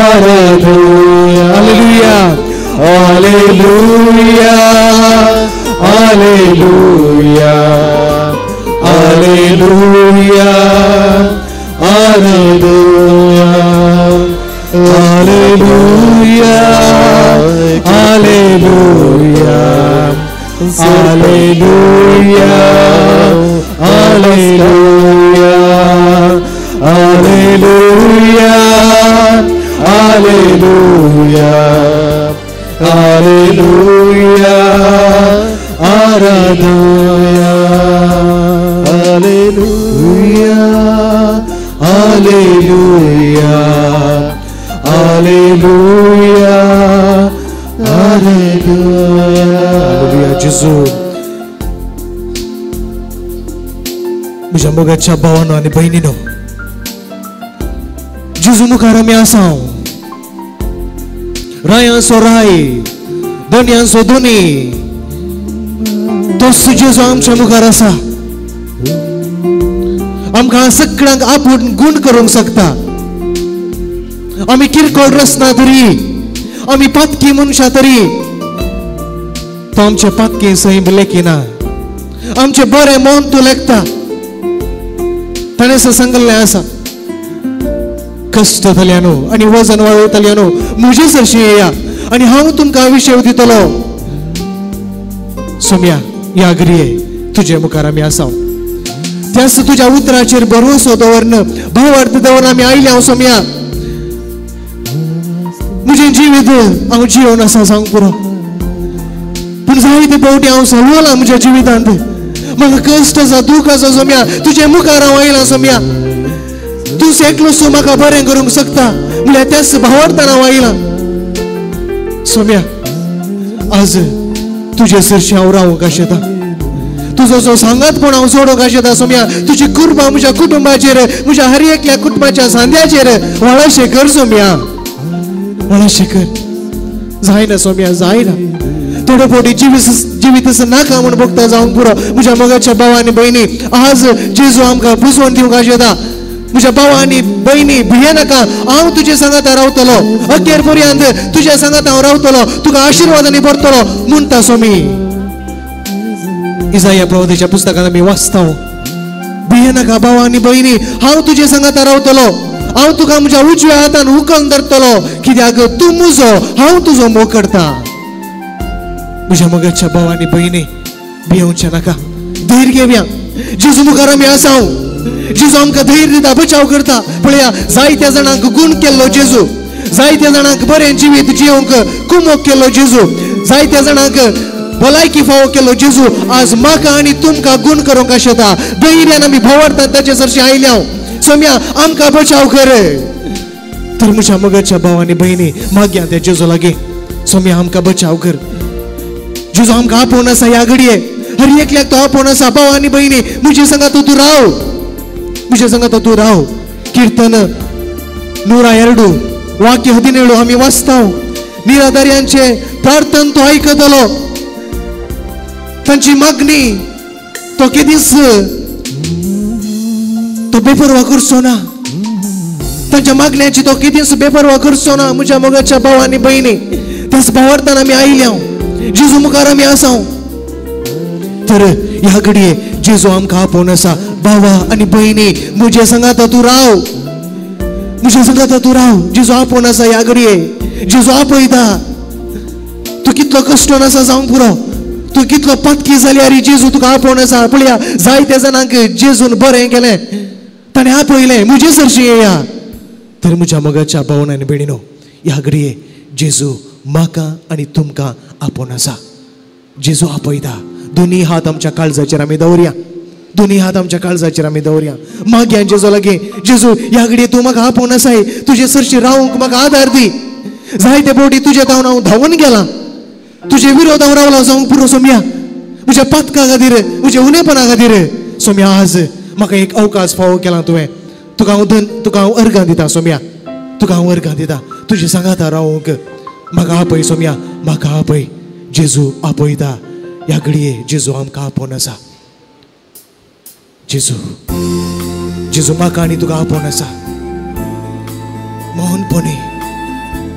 आराधूया. Hallelujah, hallelujah, hallelujah, hallelujah, आराधूया. Hallelujah, hallelujah, hallelujah, hallelujah, hallelujah, hallelujah, hallelujah, आराधूया. Hallelujah, hallelujah, hallelujah, hallelujah. Hallelujah. जेजू, म्हज्या मोगाच्या भावानो आनी भयणीनो, जेजू मुखार आमी आसा. रायांचो राय, दोनयांचो दोनी, तोच जेजू आमच्या मुखार आसा. आमकां सगळ्यांक आपूण गूण करूंक शकता. आमी किरकोळ रचना तरी, आमी पातकी मनशां तरी, तो आमचे पातकी सैम लेखिना. आमचें बरें मन तूं लेखता. ताणें सांगल्लें आसा, कश्ट जातल्या न्हू आनी वजन वाडयतल्या न्हू, म्हजे सरशी येया आनी हांव तुमकां विशय दितलो. सोम्या, ह्या घडये तुजे मुखार आमी आसा. त्याच तुज्या उतराचेर भरवसो दवरन, भावार्थ दवरन आमी आयले. हांव सोम्या, म्हजें जिवीत हांव जिवन आसा सांग पुरो, पूण जायते फावटी हांव सलवलां म्हज्या जिवितांत. म्हाका कश्ट आसा, दूख आसा सोम्या, तुजे मुखार हांव आयलां सोम्या. तूं एकलो सो म्हाका बरें करूंक शकता म्हणल्यार त्याच भावार्थान हांव आयलां सोम्या. आज तुजे सरशी हांव रावूंक आशेता. तुजो जो सांगातपण हांव सोडूंक आशेता सोम्या. तुजी कृपा म्हज्या कुटुंबाचेर, म्हज्या हर एकल्या कुटुंबाच्या सांद्याचेर व्हडाशें कर सोम्या, व्हडाशें कर. जायना सोम्या, जायना. थोडे फावटी जिवीत नाका म्हूण भोगता जावंक पुरो. म्हज्या मोगाच्या भावा आनी भयणी, आज जेजू आमकां बुजवण दिवंक आशेता. म्हज्या भावा आनी भयणी, भियेनाका, हांव तुजे सांगाता रावतलो. अखेर पर्यंत तुज्या सांगाता हांव रावतलो, तुका आशिर्वादांनी भरतलो म्हणटा स्वामी. इजाया प्रवादाच्या पुस्तकांत आमी वाचता, भियेनाका भावा आनी भयणी, हांव तुजे सांगाता रावतलो, हांव तुका म्हज्या उजव्या हातान उखलून धरतलो, कित्याक तूं म्हजो, हांव तुजो मोग करता. म्हज्या मोगाच्या भावा आनी भयणी, भियेवचें नाका, धैर्य घेवया. जेजू मुखार आमी आसा. जेजू आमकां धैर्य दिता, बचाव करता. पळया, जायत्या जाणांक गूण केल्लो जेजू, जायत्या जाणांक बरें जिवीत जियोंक कुमोक केल्लो जेजू, जायत्या जाणांक भलायकी फावो केल्लो जेजू आज म्हाका आनी तुमकां गूण करूंक आशेता. धैर्यान आमी भोंवरतात ताचे सरशी आयल्या. सोम्या, आमकां बचाव कर. तर म्हज्या मोगाच्या भाव आनी भयणी, मागया त्या जेजू लागीं, सोम्या आमकां बचाव कर. जेजू आमकां आपोवन आसा ह्या घडये, हर एकल्याक तो आपोवन आसा. भाव आनी भयणी, म्हजे सांगात तूं राव, म्हजे सांगात तूं राव. कीर्तन 102 वाक्य 17 आमी वाचता. निराधार्यांचे प्रार्थन तो आयकतलो, तांची मागणी तो केदीच तो बेपर्वा करचो ना. तांच्या मागण्याची तो केदीच बेपर्वा करचो ना. म्हज्या मोगाच्या भाव आनी भयणी, त्याच भावार्थान आमी आयल्या. जेजू मुखार आमी आसा. तर ह्या घडये जेजू आमकां आपोवन आसा, भावा आनी भयणी, म्हजे सांगाता तूं राव, म्हजे सांगाता तूं राव. जेजू आपोवन आसा ह्या घडये. जेजू आपयता. तूं कितलो कश्ट आसा जावंक पुरो, तूं कितलो पातकी जाल्यार जेजू तुका आपोवन आसा. पळया, जायत्या जाणांक जेजून बरें केलें, ताणें आपयलें, म्हजे सरशी येया. तर म्हज्या मोगाच्या भावन आनी भयणीनो, ह्या घडये जेजू म्हाका आनी तुमकां आपोवन आसा. जेजू आपयता. दोनी हात आमच्या काळजाचेर आमी दवरया, दोनी हात आमच्या काळजाचेर आमी दवरया. मागया जेजू लागीं, जेजू ह्या घडये तूं म्हाका आपोवन आसाय, तुजे सरशी रावंक म्हाका आदार दी. जायते फावटी तुजे धांवन हांव धांवून गेलां, तुजे विरोध हांव रावला जावंक पुरो सोम्या, म्हज्या पातका खातीर, म्हज्या उणेपणा खातीर. सोम्या, आज म्हाका एक अवकाश फावो केला तुवें. तुका हांव धन, तुका हांव अर्गां दिता सोम्या, तुका हांव अर्गां दिता. तुजे सांगाता रावंक म्हाका आपय सोम्या, म्हाका आपय. जेजू आपयता. ह्या घडये जेजू आमकां आपोवन आसा. जेजू, जेजू म्हाका आनी तुका आपोवन आसा. मोहनपणी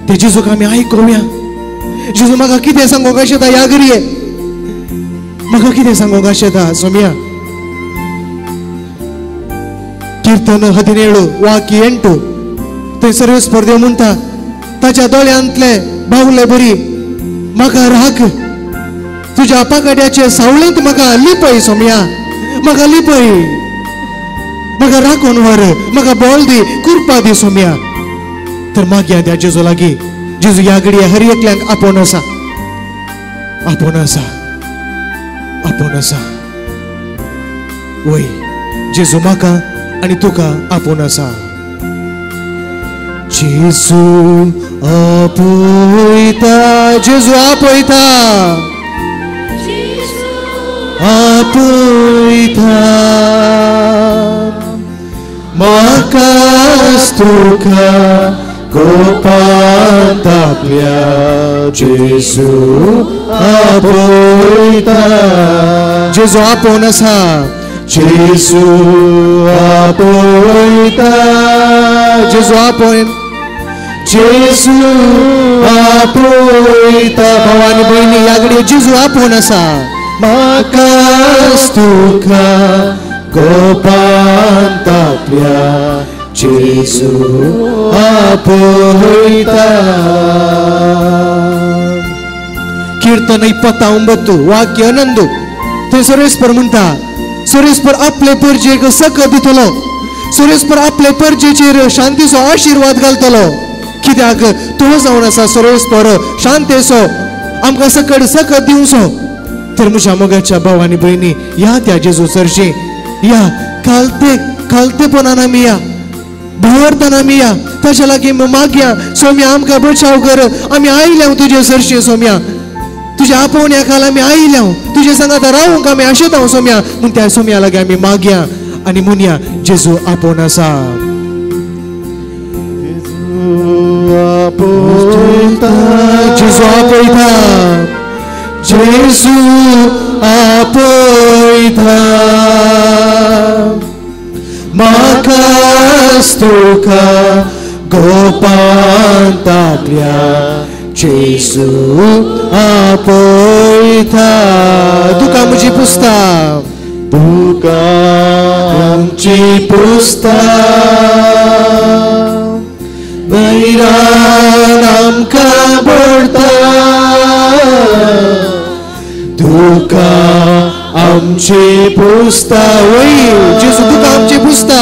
ते जेजूक आमी आयकोया. जेजू म्हाका कितें सांगोंक आशेता ह्या घडये, म्हाका कितें सांगोंक आशेता सोम्या. कीर्तन 17 वाक्य 8 थंय सर्वेस्पर देव म्हणटा, ताच्या दोळ्यांतले बावले बरी म्हाका राख, तुज्या पाकाट्याचे सावळेंत म्हाका लिपय सोम्या, म्हाका लिपय, म्हाका राखून व्हर, म्हाका बळ दी, कृपा दी सोम्या. तर मागया त्या जेजू लागीं. जेजू ह्या घडये हर एकल्याक आपोवन आसा, आपोवन आसा, आपोवन आसा. वय जेजू म्हाका आनी तुका आपोवन आसा. जेजू आपयता, जेजू आपयता, आपयता, म्हाकाच तुका गोपांत आपल्या, जेजू आपयता. जेजू आपोवन आसा, जेजू आपयता, जेजू आपोवन, जेजू आपयता. भाव आनी भयणी ह्या घडये जेजू आपोवन आसा, म्हाकाच तुका गोपांत आपल्या, जेजू आपयता. कीर्तन 29 वाक्य 11 थंय सर्वेस्पर म्हणटा, सर्वेस्पर आपले परजेक सकत दितलो, सर्वेस्पर आपले परजेचेर शांतीचो आशिर्वाद घालतलो. कित्याक तो जावन आसा सर्वेस्पर शांतेचो, आमकां सकट सकत दिवचो. तर म्हज्या मोगाच्या भाव आनी भयणी, ह्या त्या जेजू सरशी या, खालते खालतेपणान आमी या, भावार्थान आमी या, ताच्या लागीं मागया, सोम्या आमकां बचाव कर, आमी आयल्या तुजे सरशी सोम्या, तुज्या आपोवण्या खाला आमी आयल्या, तुजे सांगात रावूंक आमी आशेता सोम्या. म्हूण त्या सोम्या लागीं आमी मागया आनी म्हणया, जेजू आपोवन आसा. जेजू आपयता, जेजू आपयता, म्हाकाच तुका गोपांत आपल्या, जेजू आपयता. तुका म्हजी पुस्ता, तुका आमची पुस्ता, वैरान आमकां भरता, तुका आमची पुस्ता. वय जेजू तुका आमची पुस्ता,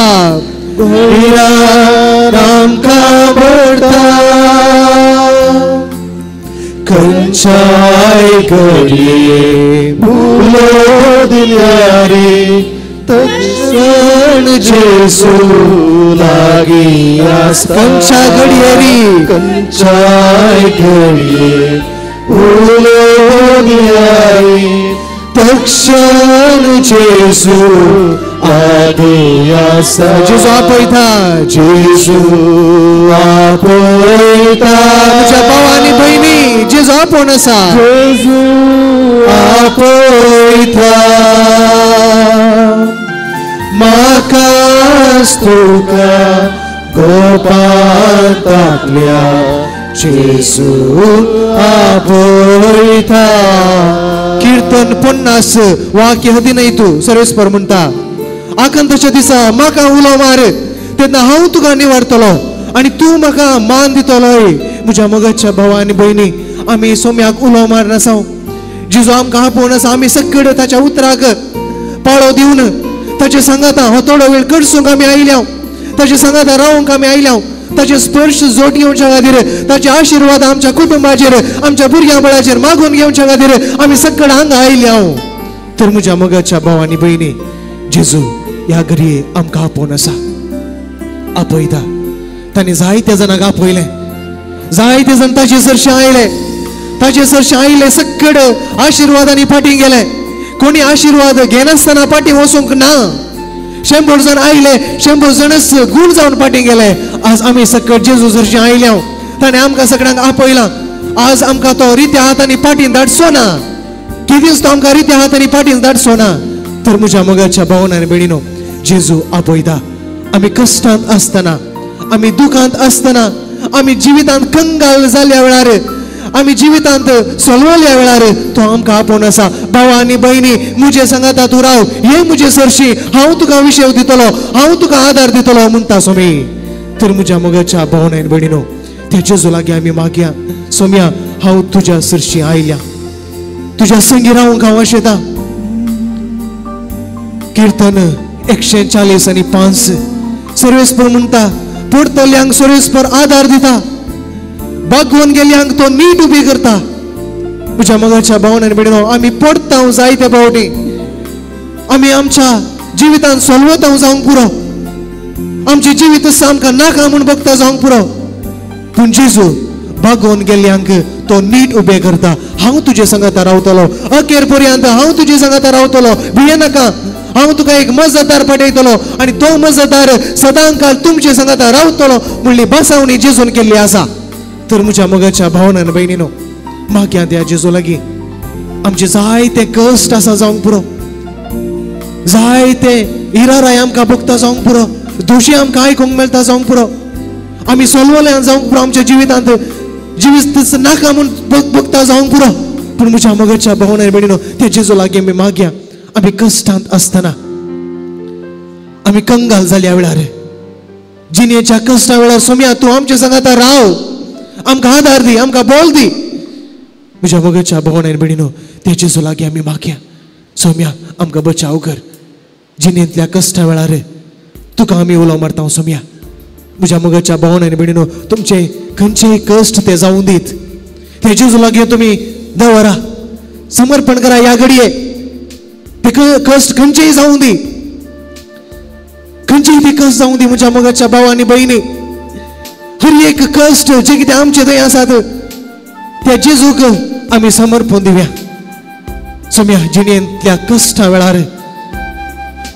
वैरान आमकां भरता, खंयच्याय घडये उलो दिल्यारी, तक्षण जेजू लागीं आसता. खंयच्या घडयेरी, खंयच्याय घडये उलो दिल्यारी, तक्षण जेजू लागीं आसता. जेजू आपयता, जेजू आपयता. म्हज्या भाव आनी भयणी, जेजू आपोवन आसा, जेजू आपयता, म्हाकाच तुका गोपांत आपल्या, जेजू आपयता. कीर्तन 50 वाक्य 15 सर्वेस्पर म्हणटा, आकांताच्या दिसा म्हाका उलो मार, तेन्ना हांव तुका निवारतलो आनी तूं म्हाका मान दितलोय. म्हज्या मोगाच्या भावा आनी भयणी, आमी सोम्याक उलो मारनासाव, जेजू आमकां आपोवन आसा, आमी सकड ताच्या उतराक पाळो दिवन ताचे सांगाता हो थोडो वेळ कडसूंक आमी आयल्या, ताचे सांगाता रावंक आमी आयल्या, ताचे स्पर्श जोड घेवच्या खातीर, ताचे आशिर्वाद आमच्या कुटुंबाचेर, आमच्या भुरग्यां बळाचेर मागून घेवच्या खातीर आमी सकड हांगा आयल्या. तर म्हज्या मोगाच्या भाव आनी भयणी, जेजू ह्या घडये आमकां आपोवन आसा, आपयता. ताणें जायत्या जाणांक आपयलें, जायते जाण ताचे सरशें आयले, ताचे सरशें आयले, सकड आशिर्वादांनी फाटीं गेले. कोणी आशिर्वाद घेनासतना फाटीं वचूंक ना. 100 जाण आयले, 100 जाणच गूण जावन फाटीं गेले. आज आमी सकट जेजू सरशें आयल्या, ताणें आमकां सगळ्यांक आपयलां. आज आमकां तो रित्या हातांनी फाटीं धाडचो ना, कितेंच तो आमकां रित्या हातांनी फाटीं धाडचो ना. तर म्हज्या मोगाच्या भावन आनी भयणीनो, जेजू आपयता. आमी कश्टांत आसतना, आमी दुखांत आसतना, आमी जिवितांत कंगाल जाल्या वेळार, आमी जिवितांत सोलवल्या वेळार तो आमकां आपोवन आसा. भावा आनी भयणी, म्हजे सांगाता तूं राव, हे म्हजे सरशी, हांव तुका विशय दितलो, हांव तुका आदार दितलो म्हणटा सोमी. तर म्हज्या मोगाच्या भावना आनी भयणीनो, त्या जेजू लागीं आमी मागया, सोम्या हांव तुज्या सरशी आयल्या, तुज्या संगी रावंक हांव आशेता. किर्तन 140:5 सर्वेस्पर म्हणटा, पडटल्यांक सर्वेस्पर आदार दिता, बागोवन गेल्यांक तो नीट उबी करता. म्हज्या मोगाच्या भावना आनी भयणीनो, आमी पडटा जायते फावटी, आमी आमच्या जिवितांत सोलवता जावंक पुरो, आमचें जिवीत आमकां नाका म्हूण बघता जावंक पुरो, पूण जेजू बागोवन गेल्यांक तो नीट उबे करता. हांव तुजे सांगाता रावतलो अखेर पर्यंत, हांव तुजे सांगाता रावतलो, भियेनाका, हांव तुका एक मजदार पाठयतलो आनी तो मजदार सदांकाल तुमचे सांगाता रावतलो म्हणली बसावणी जेजून केल्ली आसा. तर म्हज्या मोगाच्या भावना आनी भयणीनो, मागया त्या जेजू लागीं. आमचे जायते कश्ट आसा जावंक पुरो, जायते इराराय आमकां भोगता जावंक पुरो, दोशी आमकां आयकूंक मेळटा जावंक पुरो, आमी सोलवल्यान जावंक पुरो, आमच्या जिवितांत जिवीत नाका म्हूण भोगता जावंक पुरो, पूण म्हज्या मोगाच्या भावना आनी भयणीनो, त्या जेजू लागीं आमी मागया. आमी कश्टांत आसतना, आमी कंगाल जाल्या वेळार, जिणेच्या कश्टा वेळार सोम्या तूं आमच्या सांगाता राव, आमकां आदार दी, आमकां बोल दी. म्हज्या मोगाच्या भावना आनी भयणीनो, त्या जेजू लागीं आमी मागया, सोम्या आमकां बचाव कर, जिणेंतल्या कश्टा वेळार तुका आमी उलो मारता सोम्या. म्हज्या मोगाच्या भावना आनी भयणीनो, तुमचे खंयचेय कश्ट ते जावूं दीत, त्या जेजू लागीं तुमी दवरा, समर्पण करा. ह्या घडये ते कश्ट खंयचेय जावूं दी, खंयचेय ते कश्ट जावूं दी. म्हज्या मोगाच्या भाव आनी भयणी, हर एक कश्ट जे कितें आमचे थंय आसात त्या जेजूक आमी समर्पण दिवया. सोम्या जिणेंतल्या कश्टा वेळार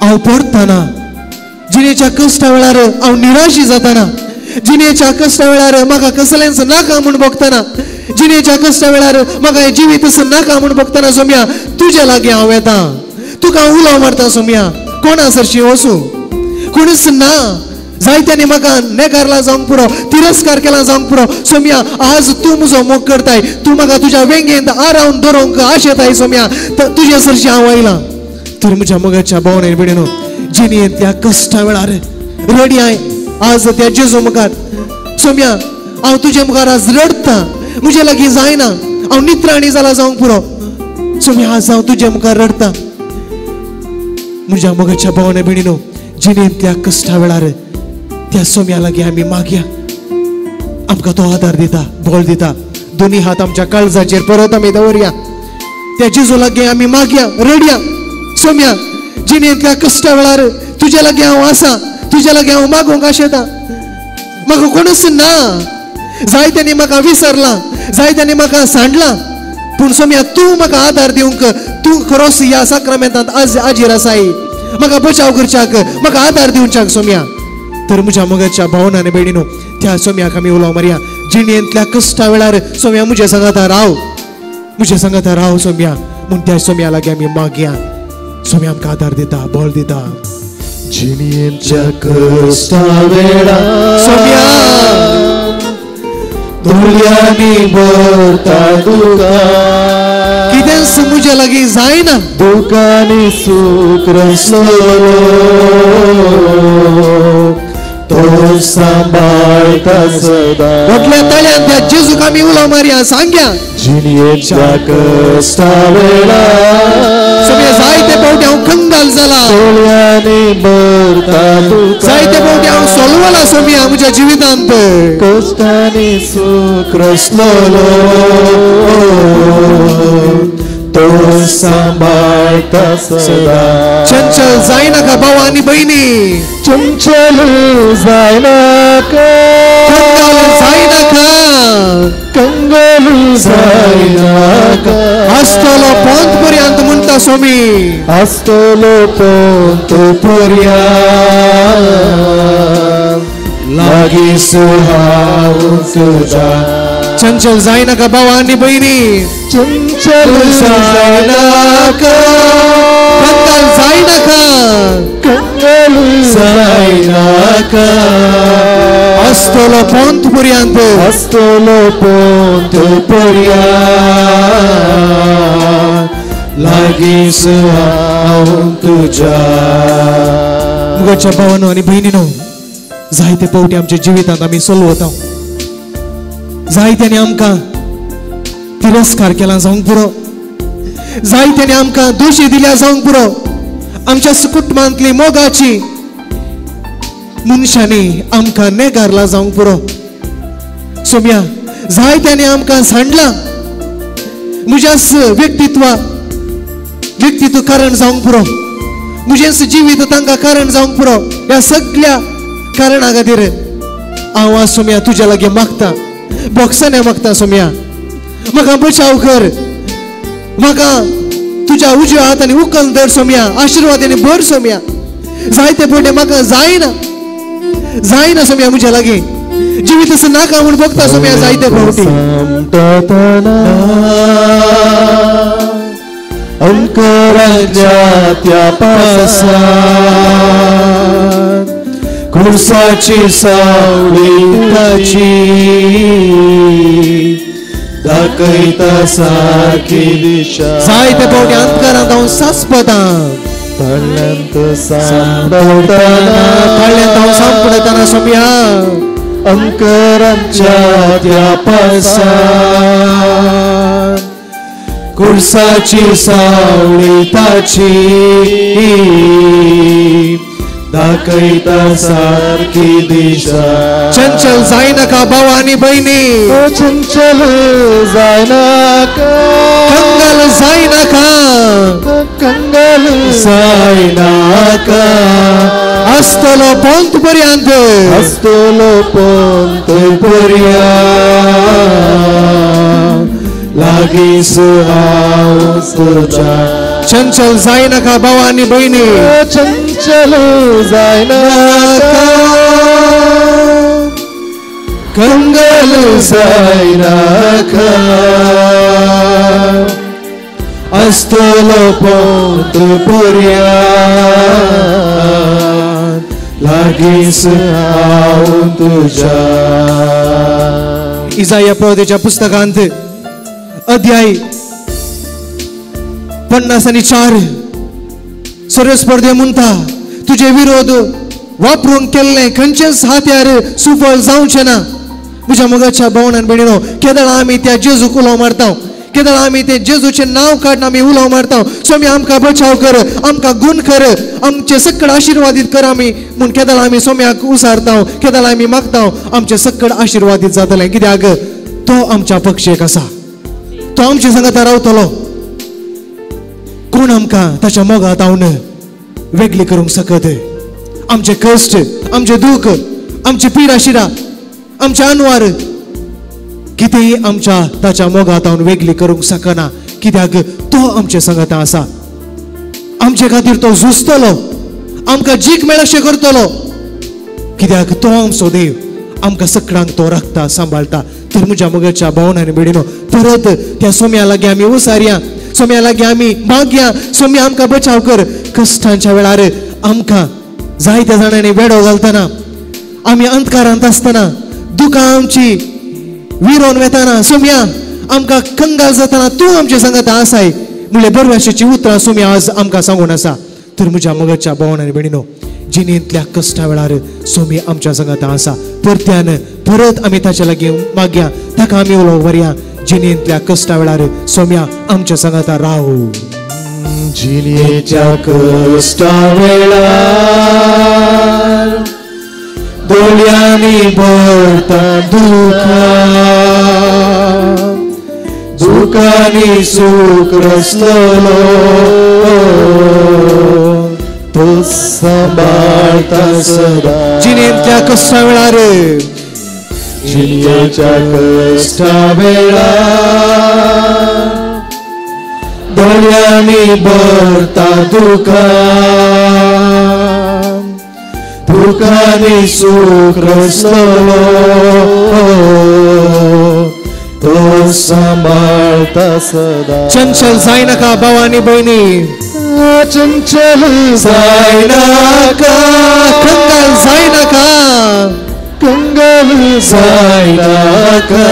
हांव पडटना, जिणेच्या कश्टा वेळार हांव निराशी जाताना, जिणेच्या कश्टा वेळार म्हाका कसलेंच नाका म्हूण भोगतना, जिणेच्या कश्टा वेळार म्हाका हें जिवीत नाका म्हूण भोगतना सोम्या तुज्या लागीं हांव येता, तुका उलो मारता सोम्या. कोणा सरशी वचूं, कोणूच ना, जायत्यांनी म्हाका नेकारला जावंक पुरो, तिरस्कार केला जावंक पुरो, सोम्या आज तूं म्हजो मोग करताय, तूं म्हाका तुज्या वेंगेंत आरावन दवरूंक आशेताय सोम्या, तुज्या सरशी हांव आयलां. तर म्हज्या मोगाच्या भावना आनी भयणीनो, जिणेंतल्या कश्टा वेळार रडी आज त्या जेजू मुखार, सोम्या हांव तुजे मुखार आज रडटा, म्हजे लागीं जायना, हांव नित्राणी जाला जावंक पुरो, सोम्या आज हांव तुजे मुखार रडटा. म्हज्या मोगाच्या भावना भयणीनो, जिणेंतल्या कश्टा वेळार त्या सोम्या लागीं आमी मागया, आमकां तो आदार दिता, बळ दिता. दोनी हात आमच्या काळजाचेर परत आमी दवरया, त्या जेजू लागीं आमी मागया, रडया, सोम्या जिणेंतल्या कश्टा वेळार तुज्या लागीं हांव आसा, तुज्या लागीं हांव मागूंक आशेता, म्हाका कोणूच ना, जायत्यांनी म्हाका विसरलां, जायत्यांनी म्हाका सांडलां, पूण सोम्या तूं म्हाका आदार दिवंक तूं खरोच ह्या साक्रामेंतांत आज आजीर आसाय, म्हाका बचाव करच्याक, म्हाका आदार दिवच्याक सोम्या. तर म्हज्या मोगाच्या भावना आनी भयणीनो, त्या सोम्याक आमी उलो मारया, जिणेंतल्या कश्टा वेळार सोम्या म्हज्या सांगाता राव, म्हज्या सांगाता राव सोम्या म्हूण त्या सोम्या लागीं आमी मागया. सोम्या आमकां आदार दिता, बळ दिता. जिणेच्या कश्टा वेळार सोम्या दोळ्यांनी भरता दुकां, कितेंच म्हज्या लागीं जायना, दुकांनी सूख रसलो तो सांबाळता सदा. व्हडल्या ताळ्यान त्या जेजूक आमी उलो मारया, सांगया, जिणेच्या कश्टा वेळार सोम्या जायते फावटी हांव कंगाल जाला, दोळ्यांनी भरता दुकां, जायते फावटी हांव सोलवला सोम्या म्हज्या जिवितांत, कश्टांनी सूख रसलो तो सांबाळता सदा. चंचल जायनाका भाव आनी भयणी, चंचल जायनाका, कंगाल जायनाका, कंगाल जायनाका, आसतलो पोंत पर्यंत म्हणटा सोमी, आसतलो पोंत पर्यंत लागीं हांव तुज्या. चंचल जायनाका भाव आनी भयणी, चंचल जायनाका, कंगाल जायनाका, कंगाल जायनाका, आसतलो आसतलो पोंत पर्यंत, आसतलो पोंत पर्यंत, लागींच हांव तुज्या. मुगाच्या भावानो आनी भयणीनो, जायते पावटी आमच्या जिवितांत आमी चलवता, जायत्यांनी आमकां तिरस्कार केला जावंक पुरो, जायत्यांनी आमकां दोशी दिल्या जावंक पुरो, आमच्या कुटुंबांतली मोगाची मनशांनी आमकां नेगारला जावंक पुरो. सोम्या, जायत्यांनी आमकां सांडला, म्हज्याच व्यक्तित्व कारण जावंक पुरो, म्हजेंच जिवीत तांकां कारण जावंक पुरो. ह्या सगळ्या कारणा खातीर हांव आज सोम्या तुज्या लागीं मागता, बॉक्सांनी मागता सोम्या, म्हाका बचाव कर, म्हाका तुज्या उजव्या हातांनी उकल धर सोम्या, आशिर्वादांनी भर सोम्या. जायते पडले म्हाका जायना जायना सोम्या, म्हज्या लागीं जिवीत असं नाका म्हूण बघता सोम्या जायते फावटी. अंकराच्या त्या पासात कुर्साची सावळी ताची दाखयता सारखी दिशा. जायते फावटी अंधकारांत हांव सासपता, ताळ्यांत सांपडटना, ताळ्यांत हांव सांपडटना सोम्या, अंकरांच्या त्या पासात कुर्साची सावळी ताची दाखयता सारखी दिशा. चंचल जायनाका भाव आनी भयणी, चंचल जायनाका, कंगाल जायनाका, कंगाल जायनाका, आसतलो पोंत पर्यंत, आसतलो पोंत पर्यंत, लागींच हांव तुज्या. चंचल जायनाका भाव आनी भयणी, चंचल जायनाका, कंगाल जायनाका, आसतलो पोंत पर्यंत, लागींच हांव तुज्या. इजाया प्रवक्त्याच्या पुस्तकांत अध्याय 54 सरस्पर्धे म्हणटा, तुजे विरोध वापरून केल्ले खंयचेच हात्यार सुफळ जावचें ना. म्हज्या मोगाच्या भावणान भयणीनो, केदळा आमी त्या जेजूक उलो मारता, केदळा आमी ते जेजूचें नांव काडून आमी उलो मारता, स्वामी आमकां बचाव कर, आमकां गुण कर, आमचे सकड आशिर्वादीत कर आमी म्हूण केदळा आमी सोम्याक उसारता, केदळा आमी मागता, आमचे सकड आशिर्वादीत जातलें. कित्याक तो आमच्या पक्षेक आसा, तो आमचे सांगाता रावतलो. कोण आमकां ताच्या मोगात हांव वेगळी करूंक शकत? आमचे कश्ट, आमचे दूख, आमची पिडा शिरा, आमचे अनवार कितेंय आमच्या ताच्या मोगात हांव वेगळी करूंक शकना. कित्याक तो आमचे सांगाता आसा, आमचे खातीर तो झुजतलो, आमकां जीक मेळशें करतलो. कित्याक तो आमचो देव, आमकां सगळ्यांक तो राखता, सांबाळटा. तर म्हज्या मोगाच्या भावना आनी भयणीनो, परत त्या सोम्या लागीं आमी उसारया, सोम्या लागीं आमी मागया, सोम्या आमकां बचाव कर. कश्टांच्या वेळार आमकां जायत्या जाणांनी वेडो घालतना, आमी अंधकारांत आसतना, दुकां आमची विरोन वेताना, सोम्या आमकां कंगाल जातना तूं आमचे सांगाता आसाय म्हणल्यार बरव्याशेची उतरां सोम्या आज आमकां सांगून आसा. तर म्हज्या मोगाच्या भावना आनी भयणीनो, जिणेंतल्या कश्टा वेळार सोमी आमच्या सांगाता आसा. परत्यान परत आमी ताच्या लागीं मागया, ताका आमी उलो व्हरया. जिणेंतल्या कश्टा वेळार सोम्या आमच्या सांगाता राव. जिणेच्या कश्टा वेळार दोळ्यांनी भरता दुखां, दुखांनी सूख रसतलो तो सांबाळता सदा. जिणेंतल्या कश्टा वेळार, जिणेच्या कश्टा वेळार दोळ्यांनी भरता दुखां, दुखांनी सूख रसतलो तो सांबाळता सदा. चंचल जायनाका भाव आनी भयणी, चंचल जायनाका, कंगाल जायनाका, कंगाल जायनाका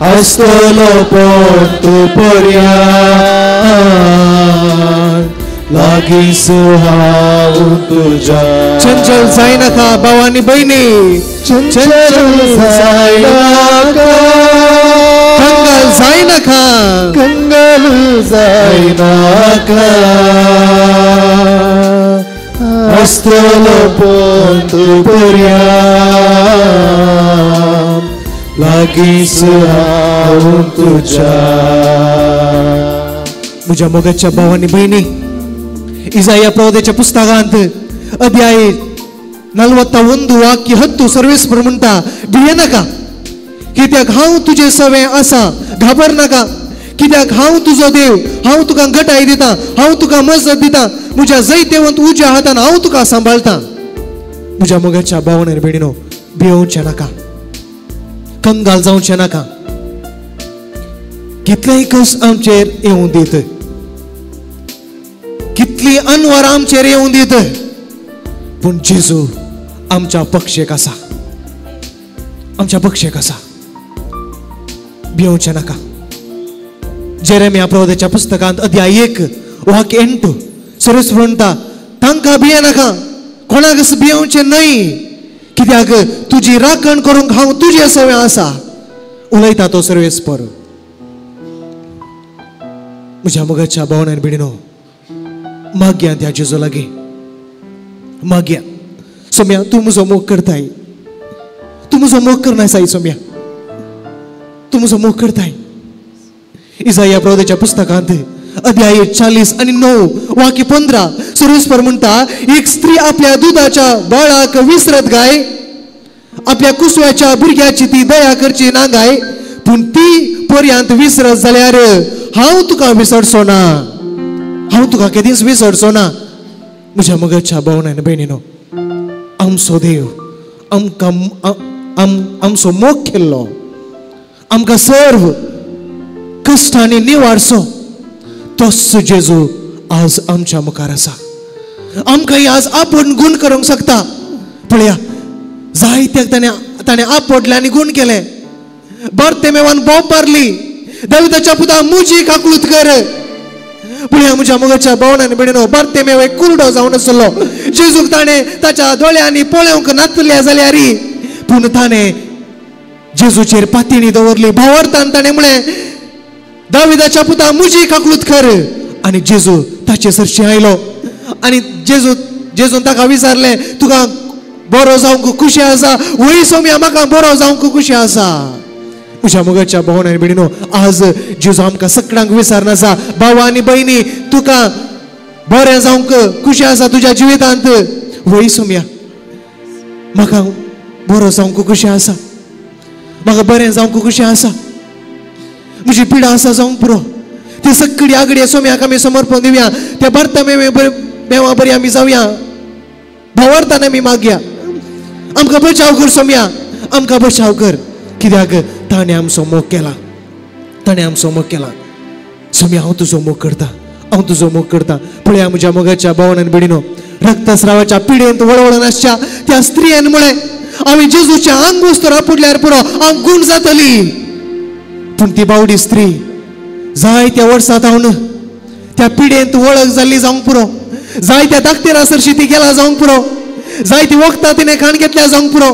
आसतलो पोंत पर्यान लागींच हांव तुज्या. चंचल जायनाका भाव आनी भयणी, चंचल जायनाका कंगाल जायनाका, कंगाल जायनाका आसतलो पोंत पर्यान लागींच हांव तुज्या. म्हज्या मोगाच्या भावांनी भयणी, इजाया प्रवोदेच्या पुस्तकांत अध्याय 41 वाक्य 10 सर्वेस्पर म्हणटा, भियेनाका कित्याक हांव तुजे सवें आसा, घाबर नाका कित्याक हांव तुजो देव, हांव तुका घटाय दिता, हांव तुका मजत दिता, म्हज्या जैतेवंत उज्या हातान हांव तुका सांबाळटा. म्हज्या मोगाच्या भावान आनी भयणीनो, भियोवचें नाका, कंगाल जावचें नाका. कितलेय कश्ट आमचेर येवं दीत, कितली अनवर आमचेर येवं दीत, पूण जेजू आमच्या पक्षेक आसा, आमच्या पक्षेक आसा. भियोवचें नाका. जेरेमिया प्रवोदेच्या पुस्तकांत अध्याय 1 वाक्य 8 सर्वेस्पर म्हणटा, तांकां भियेनाका, कोणाक भियोवचें न्हय, कित्याक तुजी राखण करूंक हांव तुजे सवें आसा, उलयता तो सर्वेस्पर. म्हज्या मोगाच्या भावना आनी भयणीनो, मागया त्या जेजू लागीं, मागया, सोम्या तूं म्हजो मोग करताय, तूं म्हजो मोग करना साई, सोम्या तूं म्हजो मोग करताय. इजाया प्रवोदेच्या पुस्तकांत अध्याय 40 आणि 9 वाक्य 15 सर्वेस्पर म्हणटा, एक स्त्री आपल्या दुधाच्या बाळाक विसरत गाय, आपल्या कुसव्याच्या भुरग्याची ती दया करची ना गाय, पूण ती पर्यंत विसरत जाल्यार हांव तुका विसरचो ना, हांव तुका केदींच विसरचो ना. म्हज्या मोगाच्या भावना आनी भयणीनो, आमचो देव आमकां आमचो मोग केल्लो, आमकां सर्व कश्टांनी निवारचो तोच जेजू आज आमच्या मुखार आसा. आमकां आज आपूण गूण करूंक शकता. पळया, जायत्याक ताणें आपडलें आनी गूण केलें. बार्तेमेवान बोब मारली, दाविदाच्या पुता मुजी काकळूत कर. पळया म्हज्या मोगाच्या भावना आनी भयणीनो, बार्तेमेव एक कुरडो जावन आसलो. जेजूक ताणें ताच्या दोळ्यांनी पळोवंक नातल्या जाल्यार पूण ताणें जेजूचेर पातिणी दवरली. भावार्थान ताणें म्हळें, दाविदाच्या पुता मुजी काकळूत कर. आनी जेजू ताचे सरशी आयलो आनी जेजून ताका विचारलें, तुका बरो जावंक खुशी आसा? वय सोम्या, म्हाका बरो जावंक खुशी आसा. म्हज्या मोगाच्या भावना आनी भयणीनो, आज जेजू आमकां सगळ्यांक विचारना, भावा आनी भयणी तुका बरें जावंक खुशी आसा तुज्या जिवितांत? वय सोम्या, म्हाका बरो जावंक खुशी आसा, म्हाका बरें जावंक खुशी आसा, म्हजी पिडा आसा जावंक पुरो. ती सगळी आगडी सोम्याक आमी समर्पण दिवया, त्या भरता मेवा बरी आमी जावया, भावार्थान आमी मागया, आमकां बचाव कर सोम्या, आमकां बचाव कर, कित्याक ताणें आमचो मोग केला, ताणें आमचो मोग केला. सोम्या हांव तुजो मोग करता, हांव तुजो मोग करता. पळया म्हज्या मोगाच्या भावान आनी भयणीनो, रक्तस्रावाच्या पिडेंत वळवळून आसच्या त्या स्त्रियान म्हळें, आमी जेजूच्या आंग वस्तूर आपुडल्यार पुरो, हांव गूण जातली. पूण ती बावडी स्त्री जायत्या वर्सां थावन त्या पिडेंत वळख जाल्ली जावंक पुरो, जायत्या दाखतेरा सरशी ती गेला जावंक पुरो, जायती वखदां तिणें खाण घेतल्या जावंक पुरो,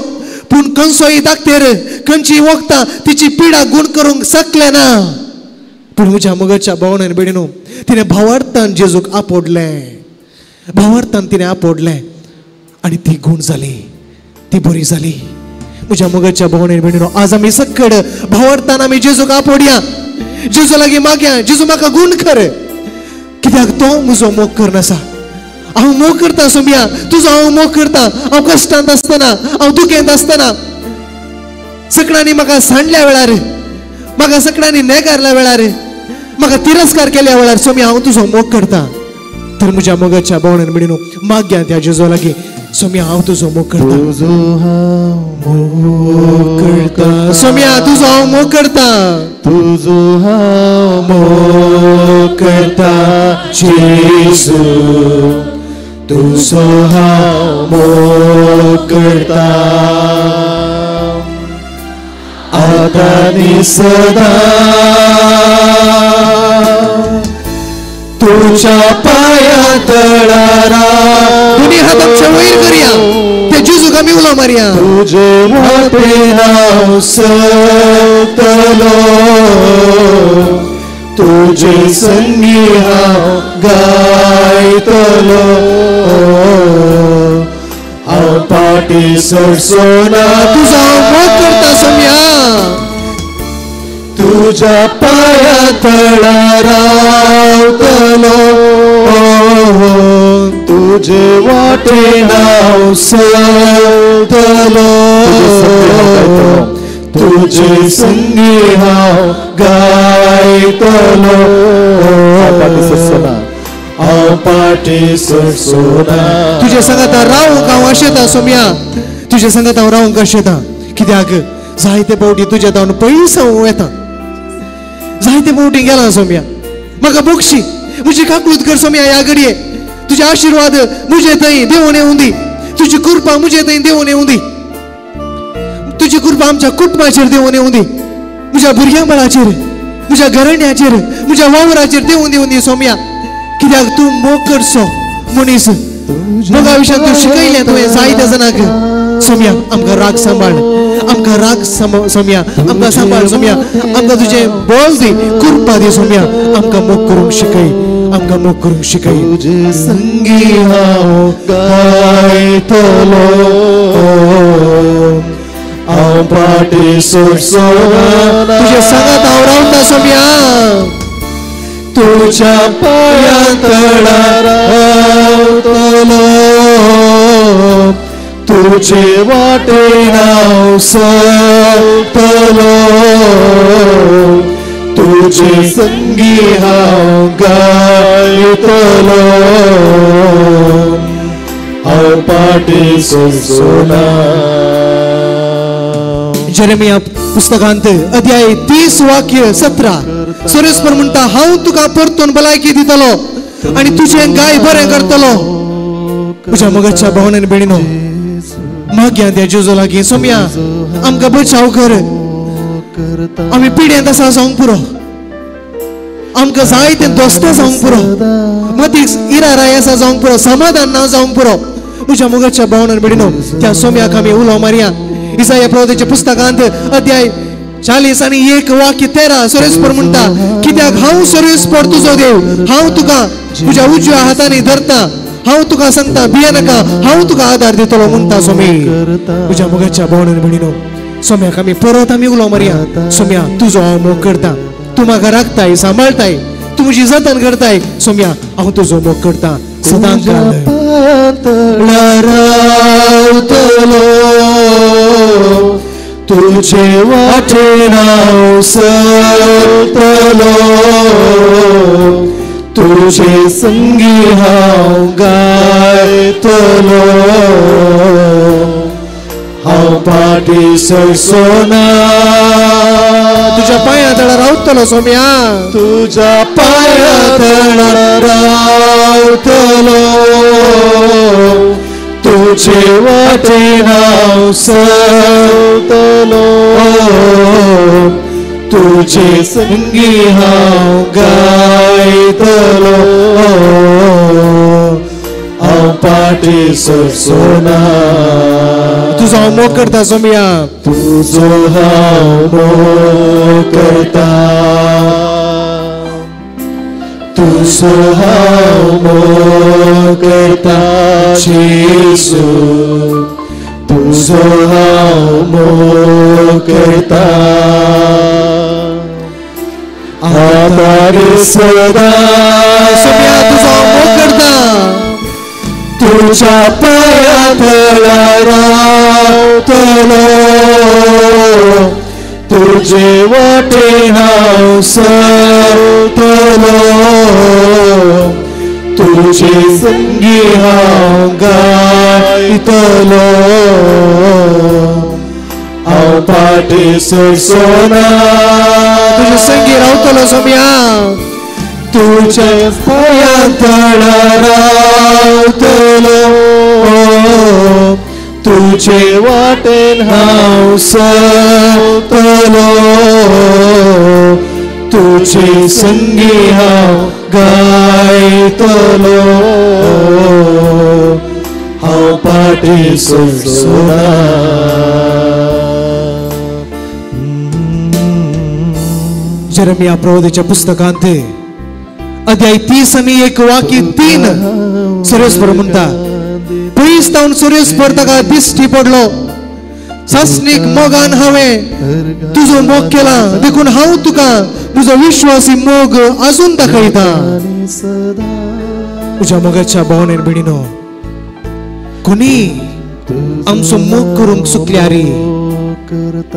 पूण खंयचोय दाखतेर खंयची वखदां तिची पिडा गूण करूंक शकले ना. पूण म्हज्या मोगाच्या भावना आनी भयणीनो, तिणें भावार्थान जेजूक आपोडलें, भावार्थान तिणें आपोडलें आनी ती गूण जाली, ती बरी जाली. म्हज्या मोगाच्या भावना आनी भयणीनो, आज आमी सकड भावार्थान आमी जेजूक आपोडया, जेजू लागीं मागया, जेजू म्हाका गूण कर, कित्याक तो म्हजो मोग करनासा. हांव मोग करता सोम्या, तुजो हांव मोग करता. हांव कश्टांत आसतना, हांव दुखेंत आसतना, सगळ्यांनी म्हाका सांडल्या वेळार, म्हाका सगळ्यांनी नेगारल्या वेळार, म्हाका तिरस्कार केल्या वेळार सोम्या हांव तुजो मोग करता. तर म्हज्या मोगाच्या भावना आनी भयणीनो, मागया त्या जेजू लागीं, सोम्या हांव तुजो मोग करता, तुजो हांव मोग करता, सोम्या तुजो हांव मोग करता, तुजो हांव मोग करता जेजू, तुजो हांव मोग करता आतां आनी सदां तुज्या पांया तळार दोनी हात आमचे वयर करया, त्या जेजूक आमी उलो मारया. तुजे वाटेन हांव चलतलो, तुजे संगी हांव गायतलो, हांव फाटीं सरचो ना. तुजो हांव मोग करता सोम्या, तुज्या पांया तळार रावतलो, तुजे वाटेन हांव चलतलो, तुजे संगी हांव गायतलो, हांव फाटीं सरचो ना. तुजे सांगाता रावंक हांव आशेता सोम्या, तुजे सांगाता हांव रावंक आशेता. कित्याक जायते फावटी तुज्या धांवन पयस हांव येता, जायते फावटी गेला सोम्या. म्हाका बक्षी, म्हजी काकूत कर सोम्या. ह्या घडये तुजे आशिर्वाद म्हजे थंय देवून येवं दी, तुजी कृपा म्हजे थंय देवून येवं दी, तुजी कृपा आमच्या कुटुंबाचेर देवून येवं दी, म्हज्या भुरग्यां बाळाचेर, म्हज्या घराण्याचेर, म्हज्या वावराचेर देवून येवं दी सोम्या. कित्याक तूं मोग करचो मनीस, मोगा विशयान तूं शिकयलें तुवें जायत्या जाणांक सोम्या. आमकां राग सांबाळ, आमकां राग सोम्या, आमकां सांबाळ सोम्या, आमकां तुजें बोल दी, कृपा दी सोम्या. आमकां मोग करूंक शिकय, आमकां मोग करूंक शिकय. तुजे संगी हांव गायतलो, हांव फाटीं सरचो ना. तुजे सांगात हांव रावता सोम्या, तुज्या पांया तळार रावतलो, तुजे वाटेन हांव चलतलो, तुजे संगी हांव गायतलो, हांव फाटीं सरचो ना. जेरेमिया पुस्तकांत अध्याय 30 वाक्य 17 सुरेश्वर म्हणटा, हांव तुका परतून भलायकी दितलो आनी तुजें गाय बरें करतलो. म्हज्या मोगाच्या भावना आनी भयणीनो, मागया त्या जेजू लागीं, सोम्या आमकां बचाव कर. आमी पिड्यांत आसा जावंक पुरो, आमकां जाय तें दोस्ते जावंक पुरो, मतीक इराराय आसा जावंक पुरो, समाधान ना जावंक पुरो. म्हज्या मोगाच्या भावना आनी भयणीनो, त्या सोम्याक आमी उलो मारया. इसाया प्रवक्त्याच्या पुस्तकांत अध्याय 40 आनी 1 वाक्य 13 सुरेश्वर म्हणटा, कित्याक हांव सुरेश्वर तुजो देव, हांव तुका तुज्या उजव्या हातांनी धरता, हांव तुका सांगता भियेनाका, हांव तुका आदार दितलो म्हणटा सोमी. तुज्या मोगाच्या भावना आनी भयणीनो, सोम्याक आमी परत आमी उलो मारया. सोम्या तुजो हांव मोग करता, तूं म्हाका राखताय, सांबाळताय, तूं म्हजी जतन करताय. सोम्या हांव तुजो मोग करता सदां काळ. रावतलो, तुजे वाटेन हांव चलतलो, तुजे संगी हांव गायतलो, हांव फाटीं सरचो ना. तुज्या पांया तळार रावतलो सोम्या, तुज्या पांया तळार रावतलो, तुजे वाटेन हांव चलतलो, तुजे संगी हांव गायतलो, हांव फाटीं सरचो ना. तुजो हांव मोग करता सोम्या, तुजो हांव मोग करता, तुजो हांव मोग करता जेजू, तुजो हांव मोग करता आतां सदां. सोम्या तुजो हांव मोग करता, तुज्या पांया तळार रावतलो, तुजे वाटेन हांव चलतलो, तुजे संगी हांव गायतलो, हांव फाटीं सरचो ना. तुजे संगी रावतलो सोम्या, तुझ्या पांया तळा रावतलो, तुझे वाटेन हांव चलतलो, तुझे संगी हांव गायतलो, हांव पाटी सोडसोना. जेरेमिया प्रबोधीच्या पुस्तकांत अध्याय 30 आनी 1 वाक्य 3 सुरेशपर म्हणटा, पयस तावन सुरेशपर ताका दिश्टी पडलो, सासणीक मोगान हांवें तुजो मोग केला, देखून हांव तुका म्हजो विश्वासी मोग अजून दाखयता. तुज्या मोगाच्या भावनेन भयणीनो, कोणी आमचो मोग करूंक चुकल्यार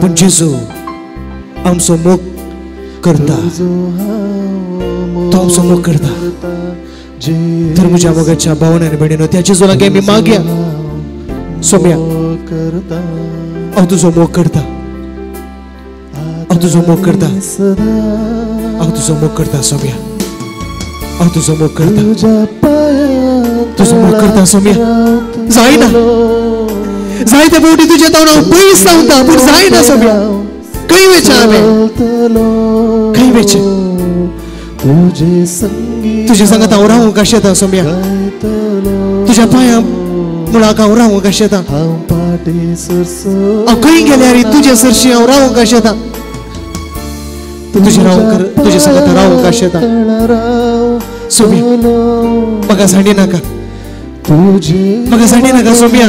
पूण जेजू आमचो मोग करता, तो आमचो मोग करता. तर म्हज्या मोगाच्या भावनान भयणीनो, त्या जेजू लागीं आमी मागया, सोम्या हांव तुजो मोग करता, हांव तुजो मोग करता, हांव तुजो मोग करता सोम्या, हांव तुजो मोग करता, तुजो मोग करता सोम्या. जायना जायते फावटी तुजे तावन हांव पयस रावता, पूण जायना सोम्या, खंय वेचें हांवें, खंय वेचें? तुजे सांगात हांव रावूंक आशेता सोम्या, तुज्या पांयां मुळाक हांव रावूंक आशेता, हांव खंय गेल्यार तुजे सरशी हांव रावूंक आशेता, तुजे रावूंक, तुजे सांगात रावूंक आशेता सोम्या. म्हाका सांडी नाका, म्हाका सांडी नाका सोम्या,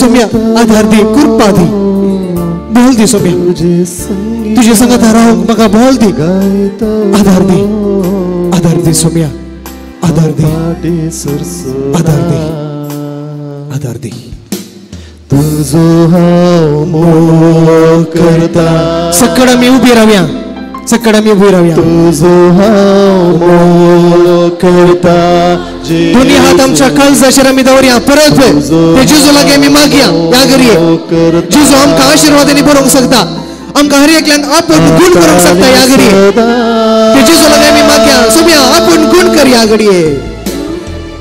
सोम्या आधार दी, कृपा दी, बोल दी सोम्या, तुजे सांगात रावूंक म्हाका बोल दी, आधार दी, आधार दी सोम्या, आधार दी, आधार दी, आधार दी. तुजो हांव मोग करता. सकड आमी उबी रावया, सकड आमी उबी रावया. तुजो हांव मोग करता, दोन्ही हात आमच्या काळजाचेर आमी दवरया. परत ते जेजू लागीं आमी मागया ह्या घडये, जेजू आमकां आशिर्वादांनी बरोवंक शकता, आमकां हर एकल्यान आपूण गुण करूंक शकता ह्या घडये. ते जेजू लागीं आमी मागया, सोम्या आपूण गुण कर ह्या घडये.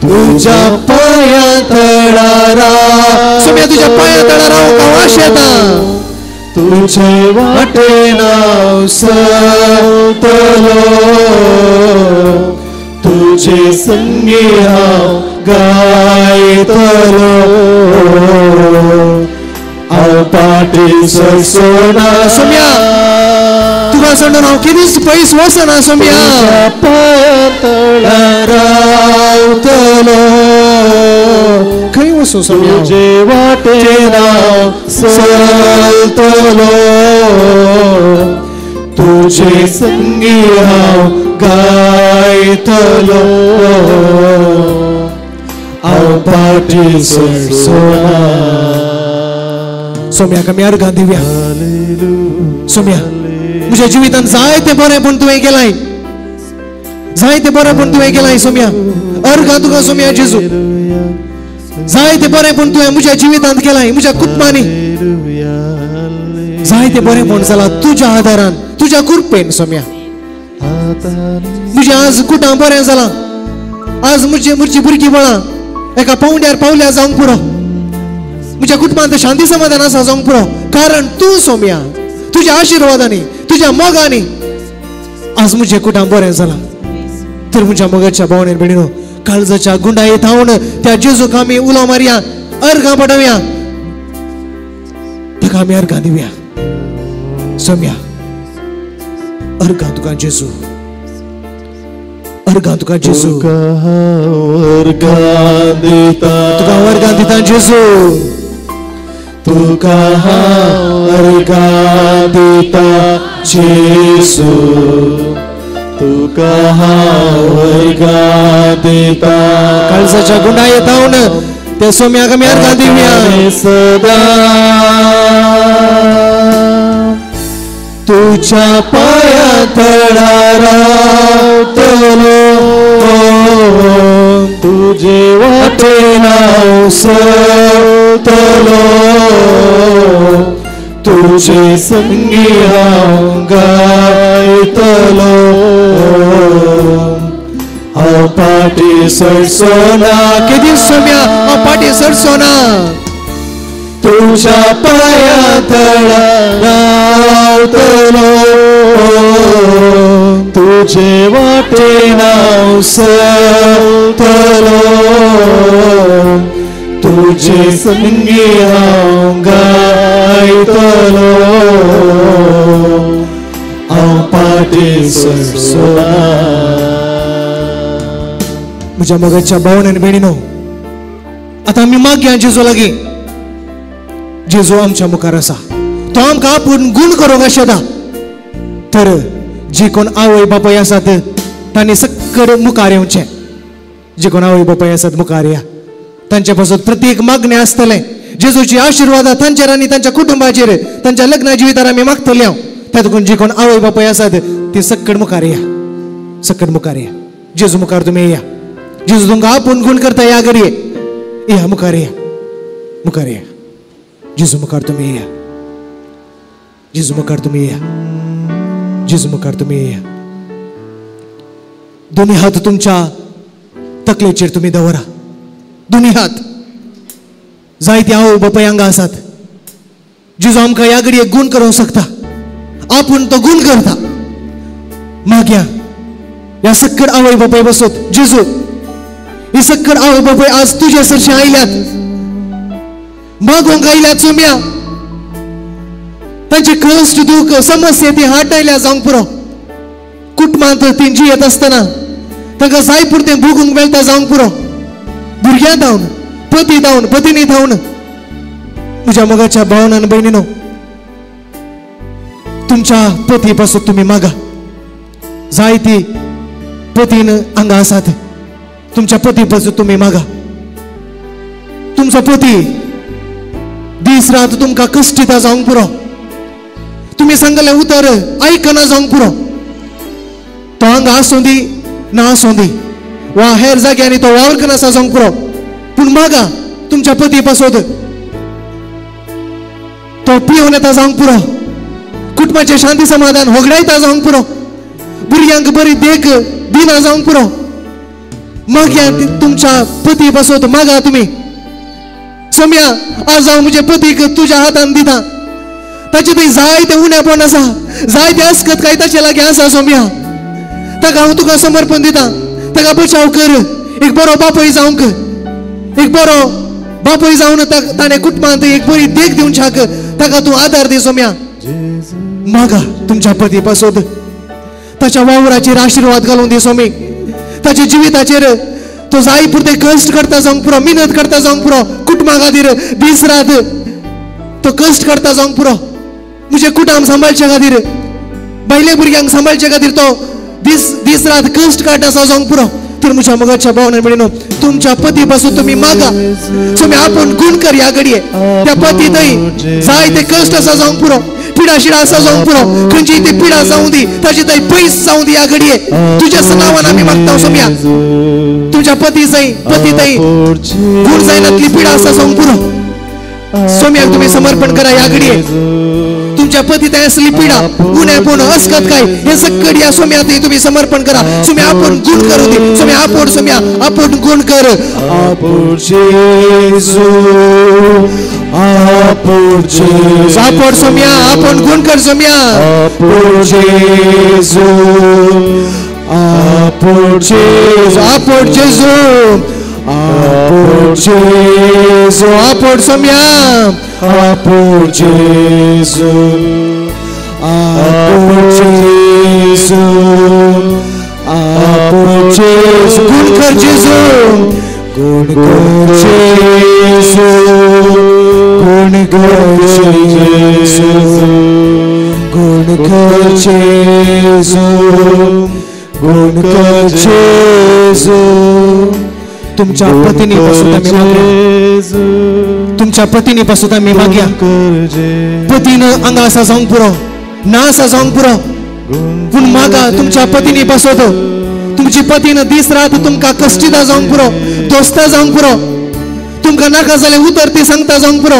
तुझ्या पांया तळा राव, सोम्या तुझ्या पांया तळा रावूंक हांव आशेता, तुझे वाटेन हांव चलतलो, तुझे संगी हांव गायतलो, हांव पाटी सरसोना. सोम्या तुका सोडून हांव केदीच पयस वचना सोम्या, पांया तळा रावतलो, खंय वचूं सोम्या? तुझे वाटेन हांव चलतलो, तुझे संगी हांव गायतलो, हांव पाटी सरसोना. सोम्या आमी अर्गां दिवया. सोम्या म्हज्या जिवितांत जायते बरें पूण तुवें केलाय, जायते बरें पूण तुवें केलाय सोम्या, अर्गां तुका सोम्या जेजू, जायते बरें पूण तुवें म्हज्या जिवितांत केलाय, म्हज्या कुटुंबांनी जायते बरें पूण जालां तुज्या आदारान, तुज्या कृपेन सोम्या. म्हजें आज कुटां बरें जालां, आज म्हजी म्हजी भुरगीं बळां एका पावंड्यार पावल्या जावंक पुरो, म्हज्या कुटुंबांत शांती समाधान आसा जावंक पुरो, कारण तूं सोम्या तुज्या आशिर्वादांनी, तुज्या मोगांनी आज म्हजें कुटां बरें जालां. तर म्हज्या मोगाच्या भावनेन भयणीनो, काळजाच्या गुंडाये थावन त्या जेजूक आमी उलो मारया, अर्गां पडोवया, ताका आमी अर्गां दिवया. सोम्या अर्गां तुका जेजू, अर्गां तुका जेजू, अर्गां दिता, तुका अर्गां दिता जेजू, तुका हांव अर्गां दिता जेजू, तुका हांव अर्गां दिता. काळजाच्या गुंडाये थावन त्या सोम्याक आमी अर्गां दिवया. सदा तुझ्या पांया तळा रावतलो, तुझे वाटेन हांव चलतलो, तुझे तुझे संगी हांव गायतलो हांव पाटी सरसो ना केदी सोम्या हांव पाटी सरसो ना तुझ्या पांया तळा रावतलो तुझे वाटेन हांव सरतलो तुझे संगी हांव गायतलो हांव पाटी सरसो ना. म्हज्या मोगाच्या भावन आनी भयणीनो, आतां आमी मागया जेजू लागीं. जेजू आमच्या मुखार आसा, तो आमकां आपूण गूण करूंक आशेता. तर जे कोण आवय बापाय आसात तांणी सक्कड मुखार येवचें. जे कोण आवय बापाय आसात मुखार या. तांचे पासून प्रत्येक मागणें आसतलें. जेजूची आशिर्वाद तांचेर आनी तांच्या कुटुंबाचेर, तांच्या लग्ना जिवितार आमी मागतले हांव. त्या देखून जे कोण आवय बापाय आसात ती सक्कड मुखार या, सक्कड मुखार या. जेजू मुखार तुमी या. जेजू तुमकां आपूण गूण करता या घडये. या मुखार या, मुखार या. जेजू मुखार तुमी या, जेजू मुखार तुमी या, जेजू मुखार तुमी या. दोन्ही हात तुमच्या तकलेचेर तुमी दवरा. दोन्ही हात. जायते आवय बापाय हांगा आसात. जेजू आमकां ह्या घडये गूण करूंक शकता, आपूण तो गूण करता. मागया ह्या सक्कड आवय बापाय बसत. जेजू, ही सक्कड आवय बापाय आज तुजे सरशी आयल्यात, मागोंक आयल्यात सोम्या. तांचे कश्ट, दुःख, समस्या ती हाट आयल्या जावंक पुरो. कुटुंबांत ती जियेत आसतना तांकां जाय पुरतें भोगूंक मेळटा जावंक पुरो. भुरग्यां धावन, पती धावन, पतिनी धावन. म्हज्या मोगाच्या भावन आनी भयणीनो, तुमच्या पती पासून तुमी मागा. जायती पतीन हांगा आसात, तुमच्या पती पासून तुमी मागा. तुमचो पती दीस रात तुमकां कश्टिता जावंक पुरो. तुमी सांगलें उतर आयकना जावंक पुरो. तो हांगा आसूं दी ना आसूं दी, वा हेर जाग्यांनी तो वावर करना आसा जावंक पुरो, पूण मागा तुमच्या पती पासत. तो पिवन येता जावंक पुरो, कुटुंबाचें शांती समाधान होगडायता जावंक पुरो, भुरग्यांक बरी देख दिना जावंक पुरो. मागया तुमच्या पती पासत मागा तुमी. सोम्या, आज हांव म्हजे पतीक तुज्या हातान दिता. ताचे थंय जायते उणेपण आसा, जायते अस्कत काय ताचे लागीं आसा. सोम्या, ताका हांव तुका समर्पण दिता. ताका बचाव कर, एक बरो बापूय जावंक, एक बरो बापूय जावन ताणें कुटुंबांत एक बरी देख दिवच्याक ताका तूं आदार दी. सोम्या, मागा तुमच्या पती पासत. ताच्या वावराचेर आशिर्वाद घालून दी सोमी. ताच्या जिविताचेर तो जाय पुरते कश्ट करता जावंक पुरो, मेहनत करता जावंक पुरो. कुटुंबा खातीर दीस रात तो कश्ट करता जावंक पुरो. म्हजें कुटुंब सांबाळचे खातीर, बायले भुरग्यांक सांबाळचे खातीर तो दीस दीस रात कश्ट काडटा आसा जावंक पुरो. तर म्हज्या मोगाच्या भावना भयणीनो, तुमच्या पती पासून तुमी मागा. तुमी आपूण गूण कर ह्या घडये. त्या पती थंय जाय ते कश्ट आसा जावंक पुरो, पिडा शिडा आसा जावंक पुरो. खंयची ती पिडा जावं दी, ताची थंय पयस जावं दी ह्या घडये. तुज्या नांवान आमी मागता सोम्या. तुमच्या पती थंय, पती थंय गूण जायनातली पिडा आसा जावंक पुरो. सोम्याक तुमी समर्पण करा ह्या घडये. तुमच्या पती थंय आसली पिडा, उणेपण, अस्कत काय हे सक्कड ह्या सोम्या थंय तुमी समर्पण करा. सोम्या आपूण गूण करूं दी. सोम्या आपूण, सोम्या आपूण गूण कर. आपूण जेजू, आपूण जेजू, आपूण सोम्या, आपूण गूण कर सोम्या. आपूण जेजू, आपूण जेजू, आपूण जेजू, आपूण जेजू, आपूण सोम्या, आपूण जेजू, आपूण जेजू, आपूण जेजू. गूण कर जेजू, गुण कर जेजू, गुण कर जेजू, गुण कर जेजू, गुण कर जेजू. तुमच्या पतीनी पासून आमी मागया. तुमच्या पतीनी पासून आमी मागया. पतीन हांगा आसा जावंक पुरो, ना आसा जावंक पुरो, पूण मागा तुमच्या पतीनी पासत. तुमची पतीन दीस रात तुमकां कश्टिता जावंक पुरो, दोस्ता जावंक पुरो. तुमकां नाका जाल्यार उतर ती सांगता जावंक पुरो.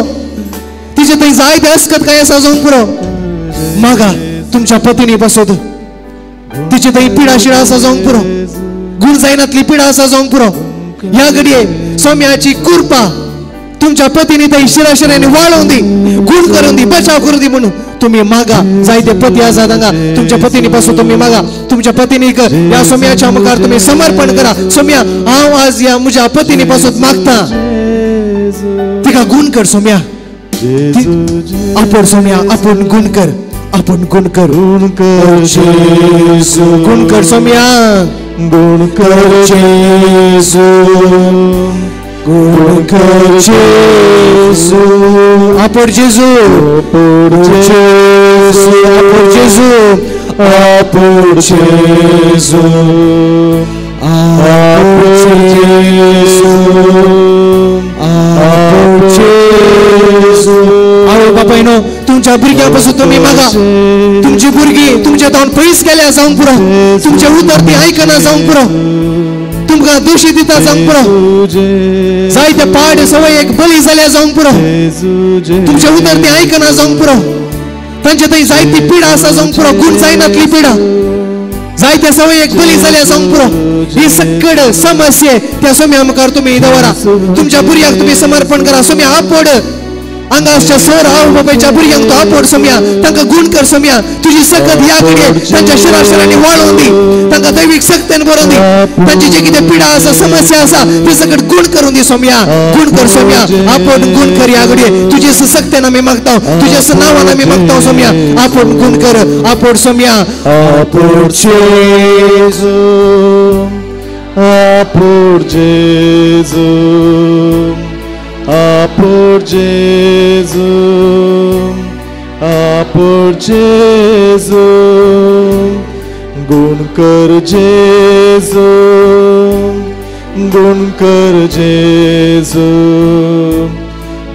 तिचे थंय जायते अस्कत काय आसा जावंक पुरो. मागा तुमच्या पतीनी पासत, तिचे थंय पिडा शिडा आसा जावंक पुरो, गुण जायनातली पिडा आसा जावंक पुरो. ह्या घडये सोम्याची कृपा तुमच्या पतीनी थंय शिराशिरांनी वाळोवन दी, गुण करून दी, बचाव करून दी म्हणून तुम्ही मागा. जायते पती आसा हांगा, तुमच्या पतीनी पासून तुम्ही मागा. तुमच्या पतीनीक ह्या सोम्याच्या मुखार तुम्ही समर्पण करा. सोम्या हांव आज ह्या म्हज्या पतीनी पासून मागता, तिका गुण कर सोम्या, आपण सोम्या, आपण गुण कर, आपण गुण कर, गुण कर जेजू, गुण कर सोम्या, गुण कर जेजू, गुण कर जेजू, आपण जेजू, आपण जेजू, आपण जेजू, आपण जेजू, आपण जेजू, आपण जेजू. आवय बापायनो, तुमच्या भुरग्यापासून तुम्ही मागा. तुमची भुरगीं तुमच्या तावन पयस गेल्या जावंक पुरो, तुमचे उतर ती आयकना जावंक पुरो, तुमकां दोशी दिता जावंक पुरो, जायते पाड सवय एक बळी जाल्या जावंक पुरो, तुमचे उतर ती आयकना जावंक पुरो, तांचे थंय जायती पिडा आसा जावंक पुरो, गुण जायनातली पिडा, जायते सवय एक बळी जाल्या जावंक पुरो. ही सकड समस्ये त्या सोम्या मुखार तुम्ही दवरा. तुमच्या भुरग्यांक तुम्ही समर्पण करा. सोम्या आपोड हांगासच्या सर हांव बापायच्या भुरग्यांक तो आपोड सोम्या, तांकां गुण कर सोम्या. तुजी सकत ह्या घडये तांच्या शिराशिरांनी वाळोवन दी, तांकां दैवीक शक्तेन भरोवन दी. तांची जे कितें पिडा आसा, समस्या आसा, ते सकट गुण करून दी सोम्या, गुण कर सोम्या, आपोड गुण कर. ह्या घडये तुजे सक्तेन आमी मागता, तुज्या नांवान आमी मागता सोम्या, आपोड गुण कर, आपोड सोम्या, आपोड जेजू, आपोड जेजू, आपोड जेजू, आपोड जेजू, गुण कर जेजू, गुण कर जेजू,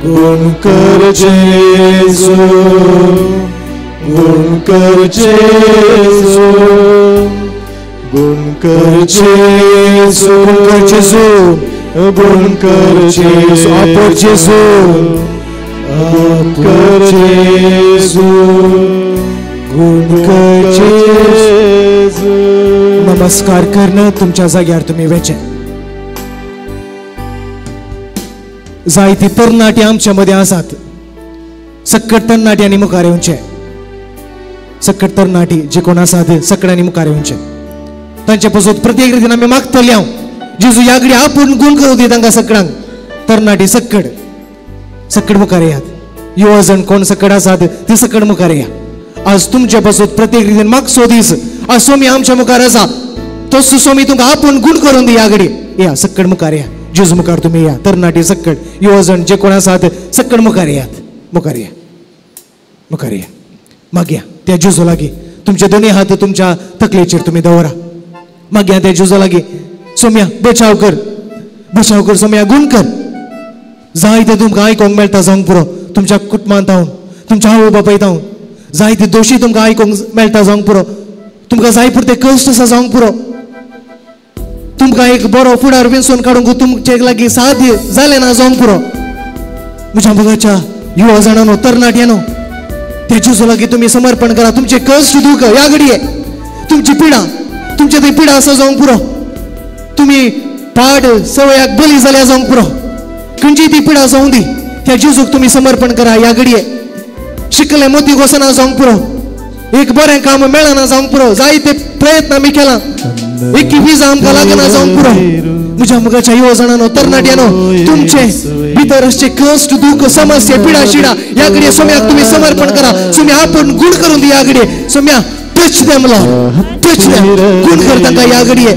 गुण कर जेजू, गुण कर जेजू, गुण कर जेजू, गुण कर जेजू, गुण कर जेजू, आपोड जेजू, गुण कर जेजू, गुण कर जेजू. नमस्कार करणं तुमच्या जाग्यार तुम्ही वेचे. जायती तरणाटी आमच्या मध्ये आसात, सक्कट तरणाट्यांनी मुखार येवचे, सक्कट तरणाटी जे कोण आसात सगळ्यांनी मुखार येवचे. तांचे पासून प्रत्येक रितीन आमी मागतले हांव जेजू ह्या घडये आपूण गुण करूं दी तांकां सगळ्यांक. तरणाटी सक्कड सक्कड मुखार येयात, युवा जण कोण सक्कड आसात ते सक्कड मुखार येया. आज तुमचे पासून प्रत्येक रितीन मागचो दीस आज सोमी आमच्या मुखार आसा, तोच सोमी तुमकां आपूण गुण करून दी. ह्या घडये या सक्कड मुखार या, जेजू मुखार तुमी या. तरणाटी सक्कड युवा जण जे कोण आसात सक्कड मुखार येयात, मुखार या, मुखार या. मागया त्या जेजू लागीं, तुमचे दोन्ही हात तुमच्या तकलेचेर तुमी दवरा. मागया त्या जेजू लागीं, सोम्या बचाव कर, बचाव कर सोम्या, गुण कर. जाय ते तुमकां आयकोंक मेळटा जावंक पुरो, तुमच्या कुटुंबांत हांव, तुमच्या आवय बापायत हांव, जाय ते दोशी तुमकां आयकोंक मेळटा जावंक पुरो, तुमकां जाय पुरते कश्ट आसा जावंक पुरो, तुमकां एक बरो फुडार वेंचून काडूंक तुमचे लागीं साध्य जालें ना जावंक पुरो. म्हज्या मोगाच्या युवा जाणांनो, तरणाट्यानो, त्या जेजू लागीं तुमी समर्पण करा. तुमचे कश्ट दुख ह्या घडये तुमची पिडा, तुमचे थंय पिडा आसा जावंक पुरो, तुमी पाड सवयाक बळी जाल्या जावंक पुरो, खंयची ती पिडा जावं दी, त्या जेजूक तुमी समर्पण करा. ह्या घडये शिकले मोती गोसना जावंक पुरो, एक बरें काम मेळना जावंक पुरो, जायते प्रयत्न आमी केला, एक विजा आमकां लागना जावंक पुरो. म्हज्या मोगाच्या युवा जाणांनो, तरणाट्यानो, तुमचे भितर आसचे कश्ट दुख समस्या पिडा शिडा ह्या घडये सोम्याक तुमी समर्पण करा. सोम्या आपूण गुण करून दी. ह्या घडये Saumya touch them Lord, touch them, गुण कर तांकां. ह्या घडये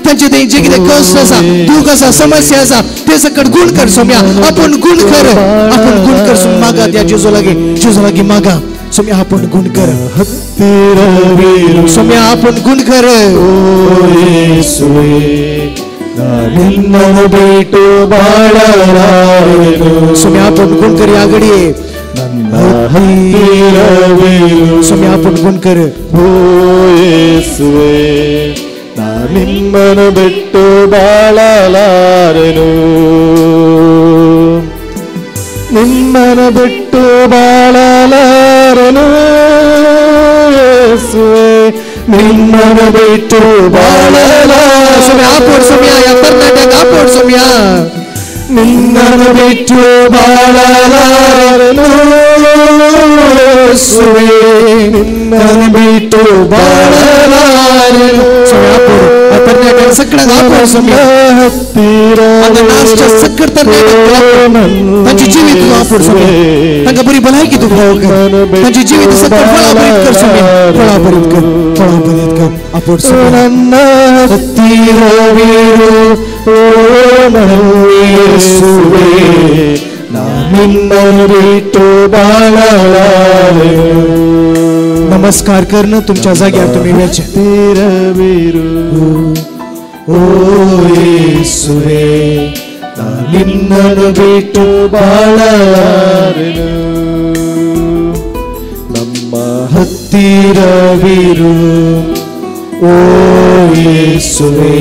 तांचे थंय जे कितें कश्ट आसा, दुख आसा, समस्या आसा, ते सकट गुण कर सोम्या, आपूण गुण कर, आपूण गुण कर. मागा त्या जेजू लागीं, जेजू लागीं मागा, सोम्या आपूण गुण कर, सोम्या आपूण गुण कर. सोम्या आपूण गुण कर. ह्या घडये सोम्या आपूण गुण कर. ನಿಮ್ಮನು ಬಿಟ್ಟು ಬಾಳಲಾರೆನು, ನಿಮ್ಮ ನಿನ್ನನ್ನು ಬಿಟ್ಟು ಬಾಳಲಾರೆನು ಯೇಸುವೆ, ನಿನ್ನನ್ನು ಬಿಟ್ಟು ಬಾಳಲಾರೆ. ಆಪೋಡ್ ಸೌಮ್ಯ, या कर्नाटक ಆಪೋಡ್ ಸೌಮ್ಯ. ನಿನ್ನನ್ನು ಬಿಟ್ಟು ಬಾಳಲಾರೆನು ಯೇಸುವೆ, ನಿನ್ನನ್ನು ಬಿಟ್ಟು ಬಾಳಲಾರೆನು. ಕರ್ನಾಟಕ ಸಕ್ಕಡ ಆಪೋಡ್ ಸೌಮ್ಯ. हांगा सक्कड तरणाट्यांक तांचे जिवीत तूं आपोड सोम्या, तांकां बरी भलायकी तूं फावो कर, तांचे जिवीत सक्कड फळाभरीत कर सोम्या, फळाभरीत कर, फळाभरीत कर, आपोड सोम्या. ನನ್ನ ಹತ್ತಿರವಿರು ಓ ಯೇಸುವೆ, ನಾ ನಿನ್ನನ್ನು ಬಿಟ್ಟು ಬಾಳಲಾರೆನು. नमस्कार करून तुमच्या जाग्यार तुमी वेचे. ಹತ್ತಿರವಿರು ಓ ಯೇಸುವೆ, ನಾ ನಿನ್ನನ್ನು ಬಿಟ್ಟು ಬಾಳಲಾರೆನು. ನಮ್ಮ ಹತ್ತಿರವಿರು ಓ ಯೇಸುವೆ,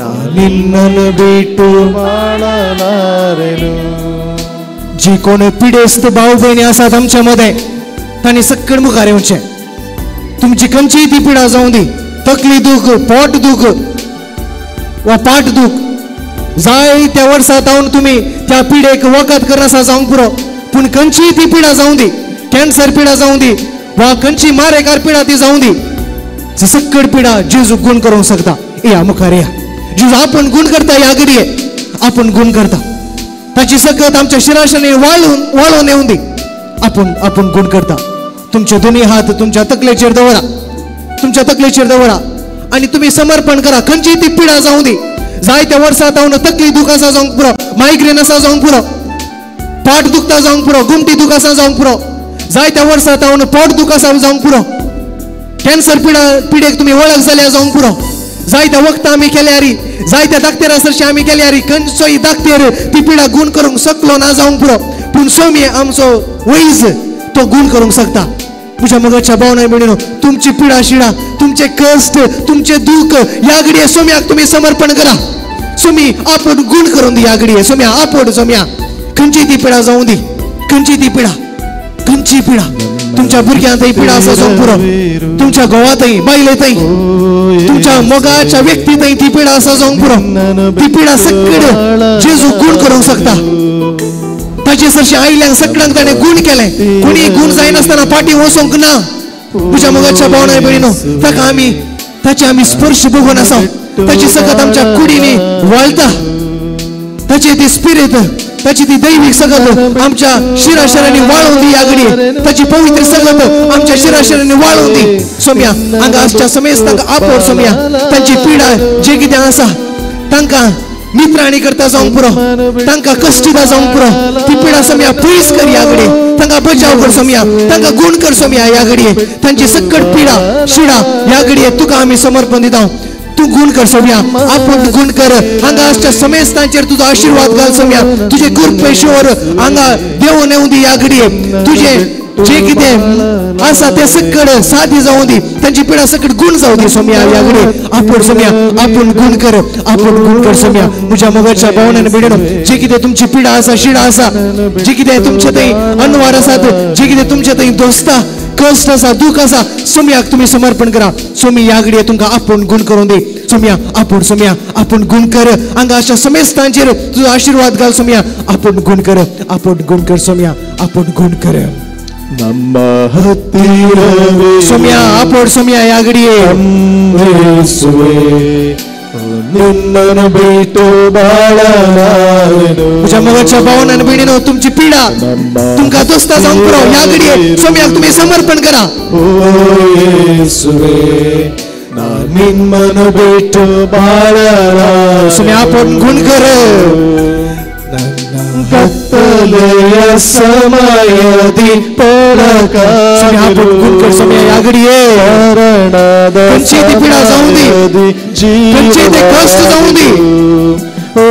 ನಾ ನಿನ್ನನ್ನು ಬಿಟ್ಟು ಬಾಳಲಾರೆನು. जी कोण पिडेस्त भाव भयणी आसात आमच्या मदें तांणी सक्कड मुखार येवचें. तुमची खंयचीय ती पिडा जावं दी, तकली दूख, पोट दूख वा पाट दूख, जाय त्या वर्सा जावन तुमी त्या पिडेक वखद करनासा जावंक पुरो, पूण खंयचीय ती पिडा जावं दी, कॅन्सर पिडा जावं दी वा खंयची मारेकार पिडा ती जावं दी, सक्कड पिडा जेजू गुण करूंक शकता. या मुखार या. जेजू आपण गुण करता, ह्या घडये आपण गुण करता. ताची सकत आमच्या शिराशाने वाळून वाळून येवं दी. आपण आपण गुण करता. तुमचे दोन्ही हात तुमच्या तकलेचेर दवरा, तुमच्या तकलेचेर दवरा आनी तुमी समर्पण करा. खंयची ती पिडा जावं दी, जाय त्या वर्सा जावन तकली दूख आसा जावंक पुरो, मायग्रेन आसा जावंक पुरो, पाट दुखता जावंक पुरो, गुमटी दूख आसा जावंक पुरो, जाय त्या वर्सा जावन पोट दूख आसा जावंक पुरो, कॅन्सर पिडा पिडेक तुमी वळख जाल्या जावंक पुरो, जाय त्या वखदां आमी केल्यारी, जाय त्या दाक्तेरा सरशी आमी केल्यारी, खंयचोय दाक्तेर ती पिडा गुण करूंक शकलो ना जावंक पुरो, पूण सोमी आमचो वैज तो गुण करूंक शकता. म्हज्या मोगाच्या भावना भयणीनो, तुमची पिडा शिडा, तुमचे कश्ट, तुमचे दुःख ह्या घडये सोम्याक तुमी समर्पण करा. सोमी आपोट गुण करून दी ह्या घडये. सोम्या आपोट, सोम्या खंयची ती पिडा जावं दी, खंयची ती पिडा, खंयची पिडा, तुमच्या भुरग्यांतय पिडा आसा जावंक पुरो, तुमच्या घोवातय, बायलेतय, तुमच्या मोगाच्या व्यक्तीतय ती पिडा आसा जावंक पुरो. ती पिडा सक्कड जेजू गुण करूंक शकता. ताचे सरशी आयल्यांक सगळ्यांक ताणें गुण केलें. कोणी गुण जायनासतना फाटीं वचोंक ना. म्हज्या मोगाच्या भावना भयणीनो, ताका आमी ताचे आमी स्पर्श बघून आसा. ताची सकत आमच्या कुडींनी वाळटा. ताची ती स्पिरीत, ताची ती दैवीक सकत आमच्या शिराशिरांनी वाळोवन दी ह्या घडये. ताची पवित्र सकत आमच्या शिराशिरांनी वाळोवन दी सोम्या. हांगा आसच्या समेस्तांक आपोड सोम्या. तांची पिडा जे कितें आसा तांकां नित्राणी करता जावंक पुरो, तांकां कश्टिता जावंक पुरो, ती पिडा सोम्या पयस कर ह्या घडये. तांकां बचाव कर सोम्या, तांकां गुण कर सोम्या ह्या घडये. तांची सक्कट पिडा शिडा ह्या घडये तुका आमी समर्पण दिता. तूं गुण कर सोम्या, आपूण गुण कर. हांगा आसच्या समेस्तांचेर तुजो आशिर्वाद घाल सोम्या. तुजे कृपेश्वर हांगा देवून येवं दी ह्या घडये. तुजे जे कितें आसा तें सक्कड सादी जावं दी, तांची पिडा सक्कड गुण जावं दी सोम्या ह्या घडये. आपूण सोम्या, आपूण गुण कर, आपूण गुण कर सोम्या. म्हज्या मोगाच्या भावनान भयणीनो, जे कितें तुमची पिडा आसा, शिडा आसा, जे कितें तुमचे थंय अनवार आसात, जे कितें तुमचे थंय दोस्ता, कश्ट आसा, दूख आसा, सोम्याक तुमी समर्पण करा. सोमी ह्या घडये तुमकां आपूण गुण करून दी सोम्या. आपूण सोम्या, आपूण गुण कर. हांगा अशा समेस्तांचेर तुजो आशिर्वाद घाल सोम्या. आपूण गुण कर, आपूण गुण कर सोम्या, आपूण गुण कर. ನಮ್ಮ ಹತ್ತಿರವೇ सोम्या, आपोड सोम्या ह्या घडये. ಯೇಸುವೆ, ನಿನ್ನನ್ನು ಬಿಟ್ಟು ಬಾಳಲಾರೆನು. म्हज्या मोगाच्या भावनान भयणीनो, तुमची पिडा तुमकां दोस्ता जावंक पुरो ह्या घडये सोम्याक तुमी समर्पण करा. ಓ ಯೇಸುವೆ, ನಾ ನಿಮ್ಮನ್ನು ಬಿಟ್ಟು ಬಾಳಲಾರೆನು. सोम्या आपोड गुण कर. ನನ್ನ ಕತ್ತಲೆಯ ಸಮಯದಿ सोम्या आपोड गुण कर सोम्या ह्या घडये. ಮರಣದ खंयची ती पिडा जावं दी, ಸಮಯದಿ खंयची ते कश्ट जावं दी, ಓ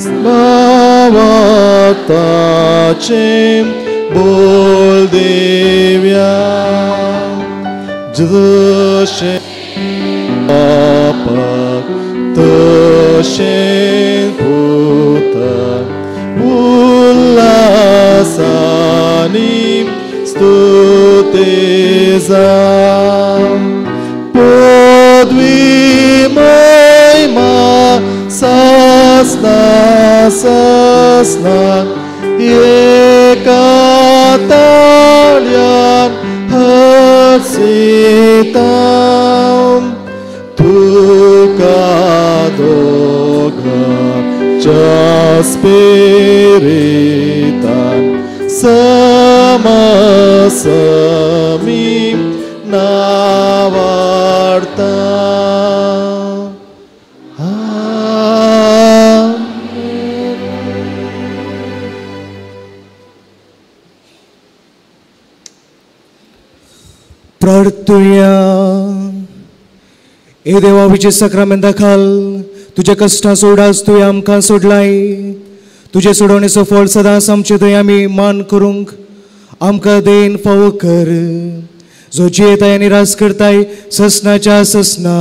Slava tačem bol devja Gjëshe apak të shen puta Ullasanim stuteza Podvi mojma sasna sasna Ekatalyan hasitam Tuka doga chaspiritan Sama samim navarta. Amen. प्रार्थुया. ए देवा विजय साक्रामेंता खाल तुज्या कश्टां सोडास तुवें आमकां सोडलाय. तुजे सोडवणेचो फळ सदांच आमचे थंय आमी मान करूंक आमकां देन फावो कर. जो जियेताय आनी राज करताय ससनाच्या ससना.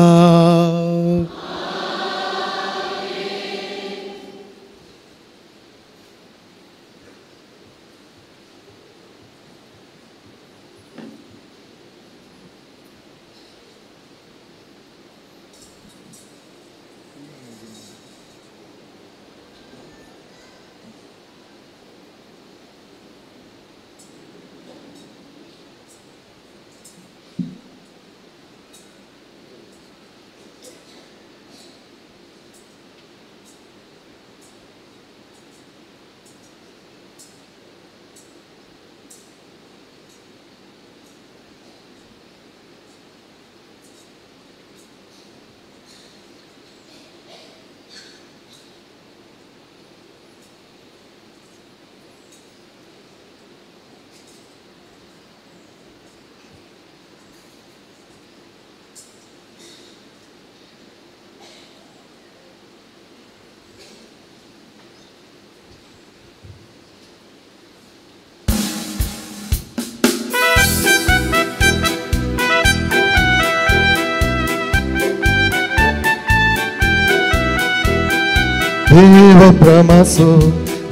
देव प्रमासो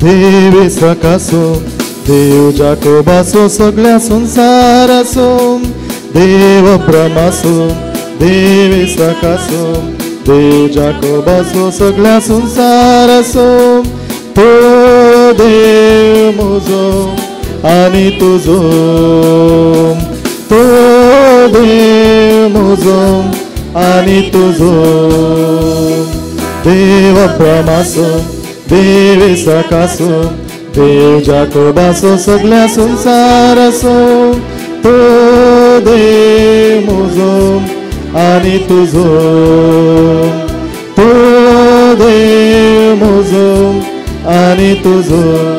देवी सकासो देव जाकोबासो सगळ्या संसारासो. देव प्रमासो देवी सकासो देव जाकोबासो सगळ्या संसारासो. तो देव म्हजो आनी तुजो, तो देव म्हजो आनी तुजो. देव प्रमासो देवी सकासो देव जाकोबासो सगळ्या संसारासो. तो देव म्हजो आनी तुजो, तो देव म्हजो आनी तुजो.